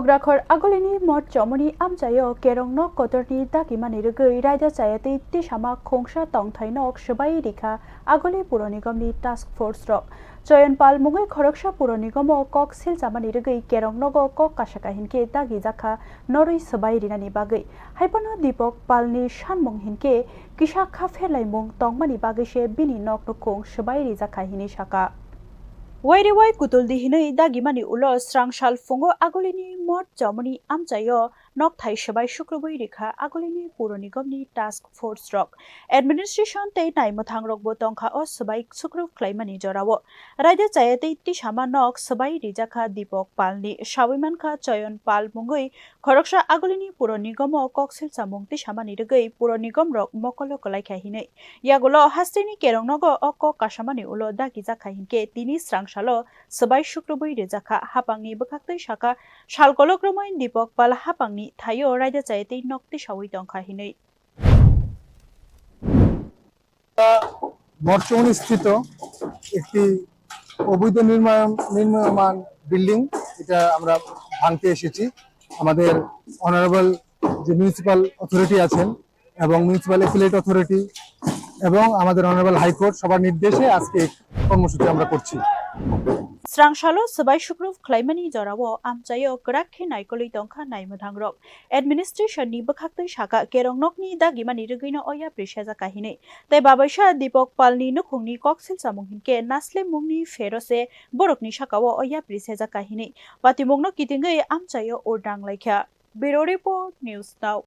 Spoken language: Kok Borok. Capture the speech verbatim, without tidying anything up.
Rakhor Agulini Moth Chomoni amchaio kerong nok kotorni dagimani rwgwi raida chayatwi tisama khongsa tongthai nok swbai rikha Aguli Puro Nigomni task force rok. Choyon Pal mungwi khoroksa Puro Nigomo kok silchamani rwgwi kerong nogo kok kasaka hinkhe dagi jakha norwi swbai rinani bagwi. Haiphano Dipok Palni sanmung hinkhe kisa kha pherlaimung tongmani bagwi se bini nok nukhung swbai rijakha hinwi saka. Wairiwai kutuldi hinwi dagimani ulo srangsal phungo Agulini Moth Chomoni amchaio nokthai swbai sukrubwi rikha Agulini Puro Nigomni task force rok. Administration tei naimwthang rokbo tongkha o swbai sukrub khlaimani jorao. Raida chaya tei tisama nok swbai rijakha Dipok Palni, sawi mankha Choyon Pal mungwi khoroksa Agulini Puro Nigomo kok silchamung tisamani rwgwi Puro Nigom rok mokolo kwlaikha hinwi. Yagulo hasteni kerong nogo o kok kasamani ulo dagi jakha hinkhe tini srangsalo swbai sukrubwi rijakha. Hapangni bwkhaktwi saka sal kolok romwi Dipok Pal hapangni thaio raida chaya tei nok tisawi tongkha hinwi. মঠ চৌমুহনীস্থিত একটি অবৈধ নির্মাণ নির্মাণ বিল্ডিং, এটা আমরা ভাঙতে এসেছি। আমাদের অনারেবল যে মিউনিসিপ্যাল অথরিটি আছেন এবং মিউনিসিপ্যাল অ্যাপিলেট অথরিটি এবং আমাদের অনারেবল হাইকোর্ট সবার নির্দেশে আজকে এই কর্মসূচি আমরা করছি। Srangsalo swbai sukrub khlaimani jorao amchaio kwrak khe naikolwi tongkha naimwthang rok. Administration ni bwkhaktwi saka kerong nokni dagimani rwgwino o yapri sejak kahinwi. Tei babaisa Dipok Palni nukhungni kok silchamung hinkhe naslemungni phero se borokni sakao o yapri sejak kahinwi. Patimungno kitingwi amchaio urdang laikha. Bureau Report, News Now.